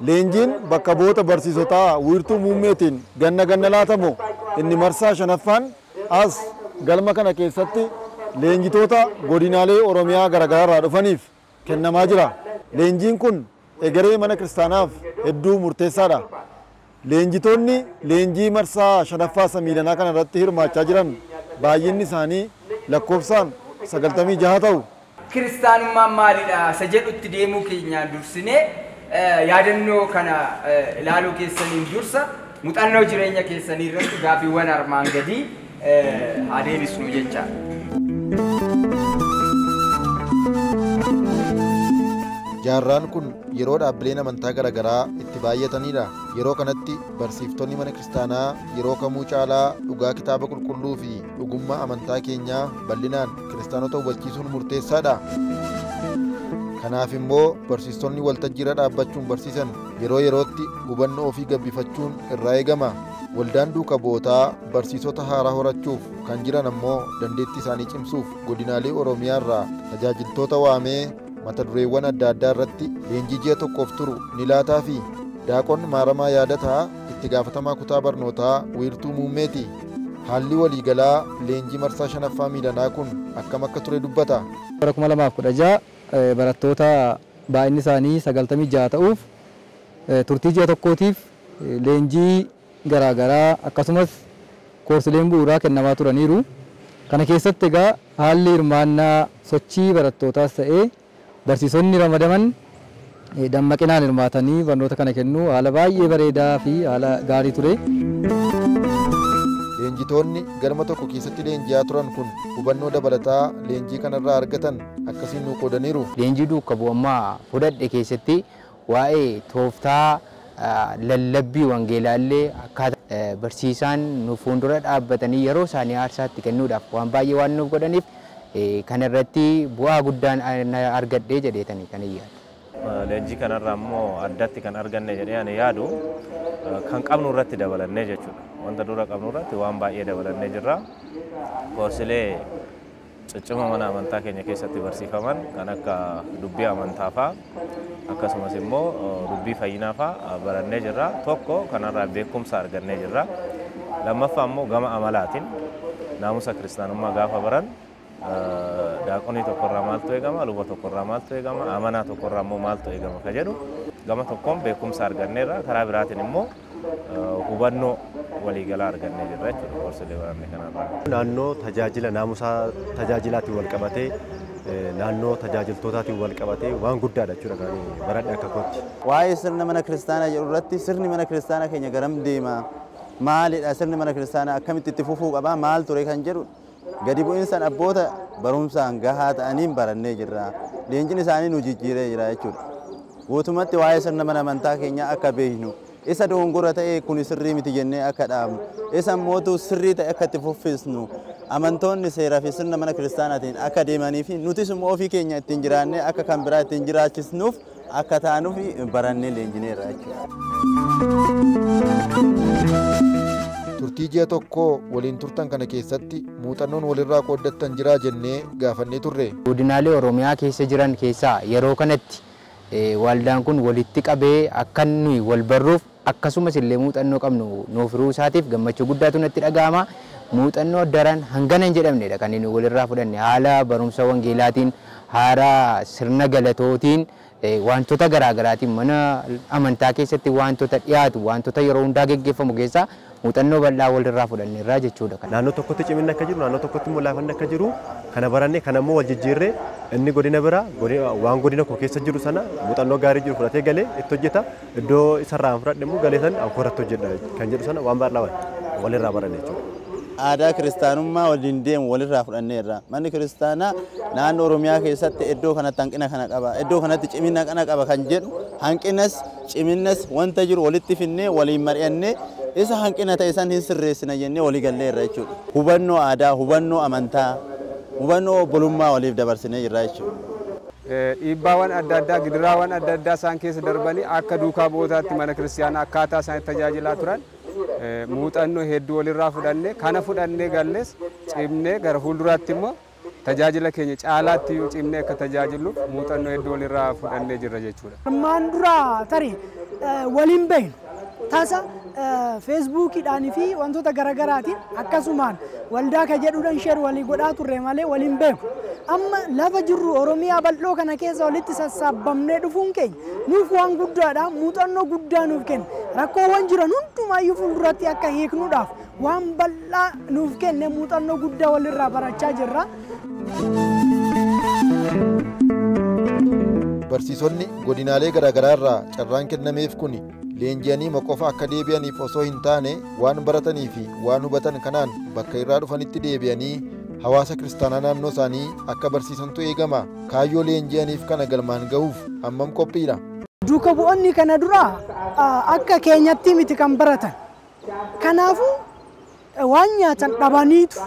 Leenjiin bakka bu'oota barsiisotaa wiirtuu muummeetiin ganna ganna laatamu inni marsaa shanaffaan as galma kana keessatti leenjitoota godinaalee Oromiyaa garaagaraa irraa dhufaniif kennamaa jira. Leenjiin kun egeree mana kiristaanaaf hedduu murteessaadha. Leenjitoonni leenjii marsaa shanaffaa samiilanaa kana irratti hirmaachaa jiran baay'inni isaanii lakkoofsaan 96 ta'u. Kiristaanummaan maalidha isa jedhutti deemuu keenyaan dursinee yaadannoo kana ilaaluu keessaniin dursa muuxannoo jireenya keessanii irratti gaaffiiwwan armaan gadii haa deebisnu jecha. Jaarraan kun yeroo dhaabbileen amantaa garaagaraa itti baay'atanidha. Yeroo kanatti barsiiftonni mana kiristaanaa yeroo kamuu caalaa dhugaa kitaaba qulqulluu fi dhugummaa amantaa keenyaa bal'inaan kiristaanota hubachiisuun murteessaadha. Kanaaf immoo barsiistonni waltajjiirra dhaabbachuun barsiisan yeroo yerootti hubannoo ofii gabbifachuun irraa eegama. Waldaan duuka bu'ootaa barsiisota haaraa horachuuf kan jiran ammoo dandeettii isaanii cimsuuf godinaalee Oromiyaa irraa tajaajiltoota waamee mata dureewwan adda addaa irratti leenjii ji'a tokkoof turu ni laataa fi Daaqon Maaramaa Yaadataa itti gaafatamaa kutaa barnootaa wiirtuu muummeeti. Haalli waliigalaa leenjii marsaa shanaffaa miilanaa kun akkam akka ture dubbata. Bara 2016 barattoota baay'inni isaanii 96 ta'uuf turtii ji'a tokkootiif leenjii garaagaraa akkasumas koorsileen bu'uuraa kennamaa turaniiru. Kana keessatti egaa haalli hirmaannaa sochii barattootaas ta'ee barsiisonni ramadaman dammaqinaan hirmaatanii barnoota kana kennuu haala baay'ee bareedaa fi haala gaarii ture. Leenjitoonni galma tokko keessatti leenji'aa turan kun hubannoo dabalataa leenjii kanarraa argatan akkasiin nuu qoodaniiru. Leenjii duuka bu'ummaa fudhadhe keessatti waa'ee tooftaa lallabbii wangeelaallee akkaataa barsiisaan nu fuuldura dhaabbatanii yeroo isaanii aarsaatti kennuudhaaf waan baay'ee waan nuuf godhaniif kanarratti bu'aa guddaan argadhee jedheetanii kan yaadu. Leenjii kanarraa immoo addatti kan arganne jedhee ani yaadu kan qabnu irratti dabalannee jechuudha. Wanta dura qabnu irratti waan baay'ee dabalannee jirra. Koorsilee ciccima mana amantaa keenya keessatti barsiifaman kan akka dubbii amantaa fa'aa akkasumas immoo dubbii fayyinaa fa'aa barannee jirra. Tokko kanarraa beekumsa argannee jirra. Lammaffaa immoo gama amalaatiin naamusa kiristaanummaa gaafa baran daaqonii tokkorraa maaltu eegama, luba tokkorraa maaltu eegama, amanaa tokkorraa immoo maaltu eegama ka jedhu gama tokkoon beekumsa arganneerra, karaa biraatiin immoo hubannoo waliigalaa argannee jirra jechuudha koorsilee baranne kanarraa. Naannoo tajaajila naamusaa tajaajilaatiin wal qabatee naannoo tajaajiltootaatiin wal qabatee waan guddaadha jechuudha kan baradhe akka kootti. Waa'ee sirna mana kiristaanaa jedhu irratti sirni mana kiristaanaa keenya garam deema? Maalidha sirni mana kiristaanaa akkamitti itti fufuu qaba? Maal ture kan jedhu gadi bu'insaan abboota barumsaan gahaa ta'aniin barannee jirra. Leenjiin isaanii nu jijjiiree jira jechuudha. Guutumatti waa'ee sirna mana amantaa keenyaa akka beeknu, isa dogongora ta'e kun sirrii miti jennee akka dhaabnu, isa mootuu sirrii ta'e akka itti fuffisnu, amantoonni seeraa fi sirna mana kiristaanaatiin akka deemanii fi nutis immoo ofii keenya ittiin jiraannee akka kan biraa ittiin jiraachisnuuf akka taanuuf barannee leenjineerra jechuudha. Turtii ji'a tokkoo waliin turtan kana keessatti muuxannoon walirraa qooddattan jiraa jennee gaafannee turre. Godinaalee Oromiyaa keessa jiran keessaa yeroo kanatti waldaan kun walitti qabee akka nuyi wal barruuf akkasumas illee muuxannoo qabnu nuuf hiruu isaatiif gammachuu guddaatu natti dhaga'ama. Muuxannoo daran hangana hin jedhamnedha kan inni walirraa fudhanne haala barumsa wangeelaatiin, haala sirna galatootiin, wantoota garaagaraatiin mana amantaa keessatti wantoota dhiyaatu wantoota yeroo hundaa geggeeffamu keessaa muuxannoo bal'aa walirraa fudhanneerraa jechuudha. Naannoo tokkotti ciminni akka jiru, naannoo tokkotti immoo laafanni akka jiru kana barannee kana immoo wal jijjiirree inni godina bira waan godina koo keessa jiru sana muuxannoo gaarii jiru fudhatee galee itti hojjeta. Iddoo isarraa fudhadhe immoo galee sana ankoorratti hojjedha kan jedhu sana waan bal'aa walirraa baranne jechuudha. Aadaa kiristaanummaa waliin deemu walirraa fudhanneerra. Manni kiristaanaa naannoo Oromiyaa keessatti iddoo kanatti hanqina kana qaba, iddoo kanatti cimina kana qaba kan jedhu hanqinas ciminnas wanta jiru walitti finnee waliin mari'annee isa hanqina ta'e san hin sirreessina jennee walii galleerra jechuudha. Hubannoo aadaa, hubannoo amantaa, hubannoo obbolummaa waliif dabarsinee jirra jechuudha. Dhiibbaawwan adda addaa, gidiraawwan adda addaa isaan keessa darbanii akka duukaa bu'ootaatti mana kiristaanaa akkaataa isaan itti tajaajilaa turan muuxannoo hedduu walirraa fudhannee kana fudhannee gallees cimnee gara fuulduraatti immoo tajaajila keenya caalaatti iyyuu cimnee akka tajaajilluuf muuxannoo hedduu walirraa fudhannee jirra jechuudha. Armaan dura tarii waliin beeknu. Tasa feesbuukiidhaanii fi wantoota garaagaraatiin akkasumaan waldaa ka jedhuudhaan sheer walii godhaa turre malee waliin beeku. Amma lafa jirru Oromiyaa bal'oo kana keessa walitti sassaabamnee dhufuun keenya nuuf waan guddaadha, muuxannoo guddaa nuuf kenna. Rakkoowwan jiran hundumaayyuu fuulduratti akka hiiknuudhaaf waan bal'aa nuuf kenne, muuxannoo guddaa walirraa barachaa jirra. Barsiisonni godinaalee garaagaraa irraa carraan kennameef kun leenji'anii qofa akka deebi'aniif osoo hin taane, waan baratanii fi waan hubatan kanaan bakka irraa dhufanitti deebi'anii hawaasa kiristaanaa naannoo isaanii akka barsiisantu eegama. Kaayyoo leenji'aniif kana galmaan gahuuf hammam qophiidha? Duuka bu'oonni kana dura akka keenyatti miti kan baratan. Kanaafuu waan nyaatan dhabaniitu,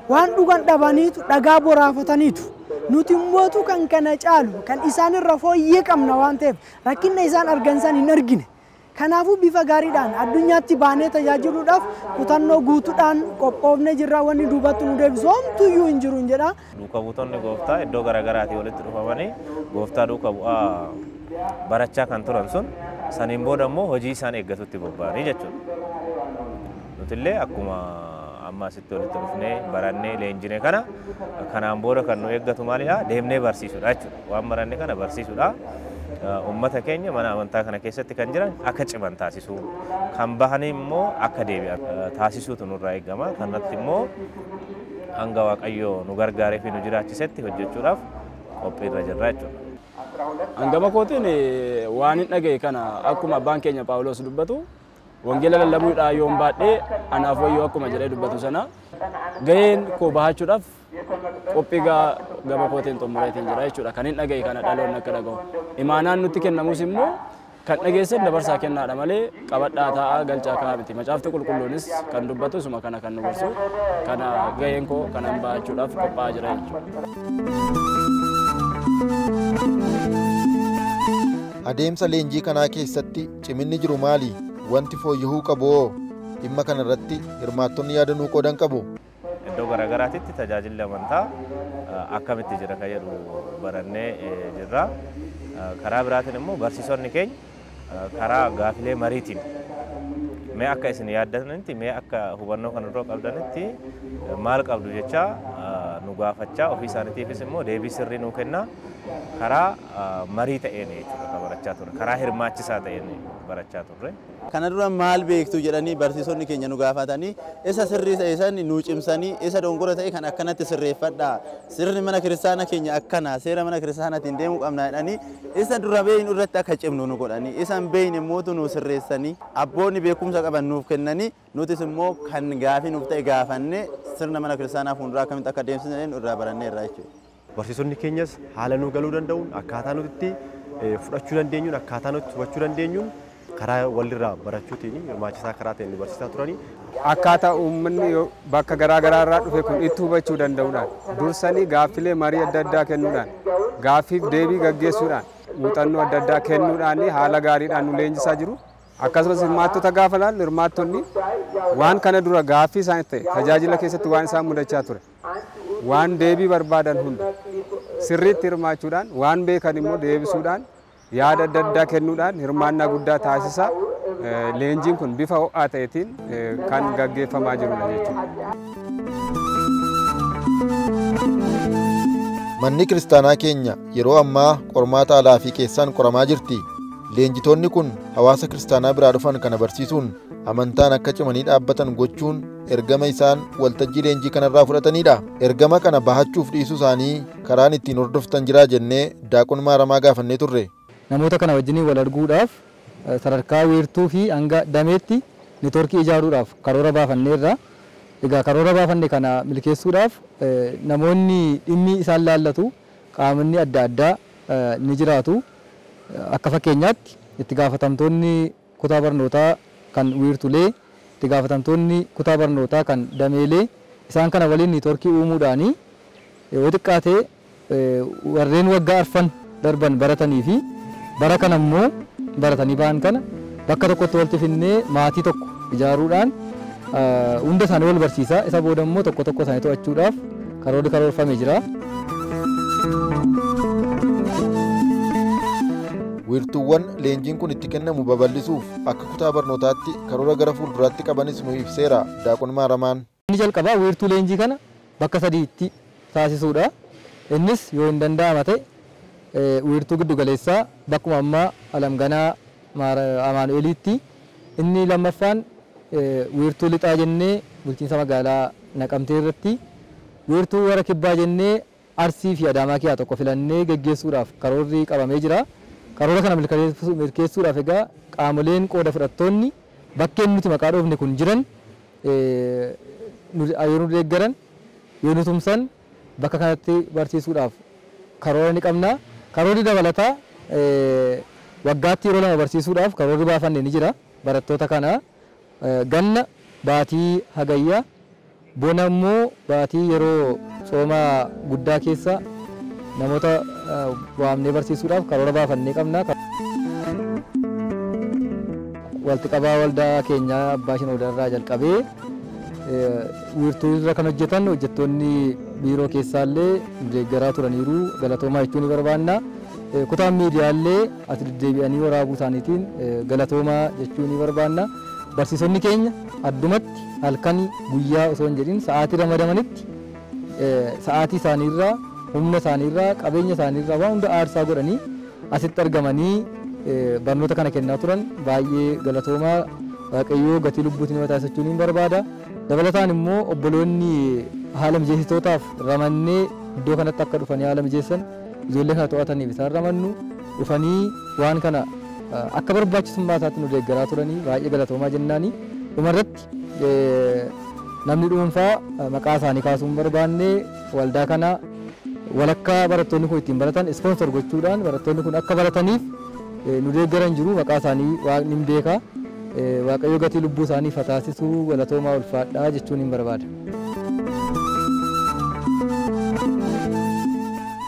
waan dhugan dhabaniitu, dhagaa boraafataniitu. Nuti immootu kan kana caalu kan isaan irra fooyyee qabna waan ta'eef rakkina isaan argan san hin argine. Kanaafuu bifa gaariidhaan addunyaatti baanee tajaajiluudhaaf kutannoo guutuudhaan qophoofnee jirra, wanni duubatti nu deebisu homtuyyuu hin jiru jedha. Duuka buutonni gooftaa iddoo garaagaraatii walitti dhufamanii gooftaa duuka bu'aa barachaa kan turan sun saniin booda immoo hojii isaan eeggatutti bobba'anii jechuudha. Nutillee akkuma amma asitti walitti dhufnee barannee leenjine kana, kanaan booda kan nu eeggatu maalidha? Deemnee barsiisuudha jechuudha. Waan baranne kana barsiisuudha. Uummata keenya mana amantaa kana keessatti kan jiran akka ciman taasisuu, kan bahanii immoo akka deebi'an taasisuutu nurraa eegama. Kanatti immoo hanga Waaqayyoo nu gargaaree fi nu jiraachisetti hojjechuudhaaf qophiirra jirra jechuudha. Hangama kootiin waan hin dhagaye kana, akkuma abbaan keenya Phaawulos dubbatu, wangeela lallabuudhaa yoon baadhee anaaf wayyoo akkuma jedhee dubbatu sana, gaheen koo bahachuudhaaf qophii gama kootiin xumureetiin jira jechuudha. Kan hin dhagaye kana dhaloonni akka dhagahu. Imaanaan nutti kennamus immoo kan dhageessan dabarsaa kennaadha malee qabadhaa taa'aa galchaa kaa'aa miti. Macaafni qulqulluunis kan dubbatu isuma kana, kan nu gorsu. Kana gaheen koo kanan bahachuudhaaf qophaa'aa jira jechuudha. Adeemsa leenjii kanaa keessatti ciminni jiru maali? Wanti fooyya'uu qabu hoo? Dhimma kana irratti hirmaattonni yaada nuu qoodan qabu. Iddoo garaagaraatitti tajaajilli amantaa akkamitti jira kan jedhu barannee jirra. Karaa biraatiin immoo barsiisonni keenya karaa gaafilee mariitiin mee akka isin yaaddanitti, mee akka hubannoo kana dura qabdanitti maal qabdu jecha nu gaafachaa, ofii isaaniitiifis immoo deebii sirrii nuu kennaa, karaa marii ta'een jechuudha kan barachaa turre, karaa hirmaachisaa ta'een barachaa turre. Kana dura maal beektu jedhanii barsiisonni keenya nu gaafatanii, isa sirrii ta'e san nu cimsanii, isa dongora ta'e kan akkanatti sirreeffadhaa, sirni mana kiristaana keenya akkana, seera mana kiristaanaatiin deemuu qabna jedhanii, isa dura beeknu irratti akka cimnu nu godhanii, isa hin beekne immoo nu sirreessanii, abboonni beekumsa qaban nuuf kennanii, nutis immoo kan gaafii nuuf ta'e gaafannee sirna mana kiristaanaa fuulduraa akkamitti akka deemsisne irraa baranneerra jechuudha. Barsiisonni keenyas haala nu galuu danda'uun, akkaataa nuti itti fudhachuu dandeenyuun, akkaataa nuti hubachuu dandeenyuun, karaa walirraa barachuutiin hirmaachisaa karaa ta'een nu barsiisaa turanii. Akkaataa uummanni bakka garaa garaa irraa dhufe kun itti hubachuu danda'uudhaan dursanii gaaffilee marii adda addaa kennuudhaan, gaaffiif deebii gaggeessuudhaan, muuxannoo adda addaa kennuudhaan haala gaariidhaan nu leenjisaa jiru. Akkasumas hirmaattota gaafa laallu, hirmaattonni waan kana dura gaaffii isaanii ta'e, tajaajila keessatti waan isaan mudachaa ture, waan deebii barbaadan hunda sirriitti hirmaachuudhaan, waan beekan immoo deebisuudhaan, yaada adda addaa kennuudhaan hirmaannaa guddaa taasisa. Leenjiin kun bifa ho'aa ta'eetiin kan gaggeeffamaa jirudha jechuudha. Manni kiristaanaa keenya yeroo ammaa qormaata alaa fi keessaan qoramaa jirti. Leenjitoonni kun hawaasa kiristaanaa biraa dhufan kana barsiisuun amantaan akka cimanii dhaabbatan gochuun ergama isaan waltajjii leenjii kanarraa fudhatanidha. Ergama kana bahachuuf dhiisuu isaanii karaan ittiin hordoftan jiraa jennee Daaqon Maaramaa gaafannee turre. Namoota kana wajjin wal arguudhaaf sadarkaa wiirtuu fi hanga dameetti neetworkii ijaaruudhaaf karoora baafanneerra. Egaa karoora baafanne kana milkeessuudhaaf namoonni dhimmi isaan laallatu qaamonni adda addaa ni jiraatu. Akka fakkeenyaatti itti gaafatamtoonni kutaa barnootaa kan wiirtulee, itti gaafatamtoonni kutaa barnootaa kan dameelee, isaan kana waliin neetworkii uumuudhaani yoo xiqqaate warreen waggaa arfan darban baratanii fi bara kana immoo baratanii ba'an kana bakka tokkotti walitti finnee maatii tokko ijaaruudhaan hunda isaanii wal barsiisaa, isa booda immoo tokko tokko isaanii to'achuudhaaf karoorri karoorfamee jira. Wiirtuuwwan leenjiin kun itti kennamu babal'isuuf akka kutaa barnootaatti karoora gara fuulduraatti qabanis nu ibseera Daaqon Maaramaan. Inni jalqabaa wiirtuu leenjii kana bakka sadiitti taasisuudha. Innis yoo hin danda'ama ta'e wiirtuu giddu galeessaa bakkuma ammaa Alamganaa Amaanu'eeliitti. Inni lammaffaan wiirtuu lixaa jennee bulchiinsa magaalaa Naqamtee irratti, wiirtuu warra kibbaa jennee Arsii fi Adaamaa keessaa tokko filannee geggeessuudhaaf karoorri qabamee jira. Karoora kana milkeessuudhaaf egaa qaamoleen qooda fudhattoonni bakkeen nuti maqaa dhoofne kun jiran yoo nu deeggaran yoo nu tumsan bakka kanatti barsiisuudhaaf karoora ni qabna. Karoorri dabalataa waggaatti yeroo lama barsiisuudhaaf karoorri baafanne ni jira. Barattoota kana ganna baatii hagayyaa, bona immoo baatii yeroo sooma guddaa keessa namoota waamnee barsiisuudhaaf karoora baafannee qabna. Walitti qabaa waldaa keenyaa Abbaa Shinoodarraa jalqabee wiirtuu irra kan hojjetan hojjettoonni biiroo keessaallee deeggaraa turaniiru, galatoomaa jechuu ni barbaanna. Kutaan miidiyaallee as deddeebi'anii waraabuu isaaniitiin galatoomaa jechuu ni barbaanna. Barsiisonni keenya addumatti halkanii guyyaa osoo hin jedhin sa'aatii ramadamanitti sa'aatii isaaniirraa, humna isaaniirraa, qabeenya isaaniirraa waan hunda aarsaa godhanii asitti argamanii barnoota kana kennaa turan baay'ee galatoomaa. Waaqayyoo gatii lubbuutiin nama taasifachuun ni barbaada. Dabalataan immoo obboloonni haala mijeessitootaaf ramannee iddoo kanatti akka dhufanii haala mijeessan ijoollee kana to'ataniif isaan ramannu dhufanii waan kana akka barbaachisummaa isaatti nu deeggaraa turanii baay'ee galatoomaa jennaani. Dhumarratti namni dhuunfaa maqaa isaanii kaasuu hin barbaanne waldaa kana walakkaa barattoonni kun ittiin baratan ispoonsor gochuudhaan barattoonni kun akka barataniif nu deeggaran jiru. Maqaa isaanii waaqni hin beeka. Waaqayyo gatii lubbuu isaanii taasisuu galatoomaa ulfaadhaa jechuun hin barbaada.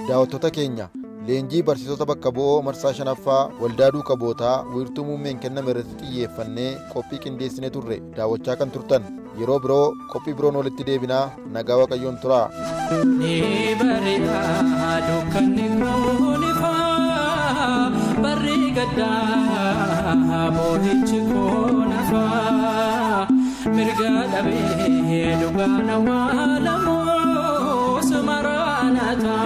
Daawwattoota keenya, leenjii barsiisota bakka bu'oo marsaa shanaffaa waldaa duuka bu'ootaa wiirtuu muummeen kenname irratti xiyyeeffannee qophii qindeessine turre daawwachaa kan turtan. Yeroo biroo qophii biroon walitti deebinaa, nagaa Waaqayyoon turaa. Ni bari'a dukkanni kun ifaa, barri gaddaa boo'ichi kun hafaa, mirga dhabee dhugaan awwaalamuus maraanata.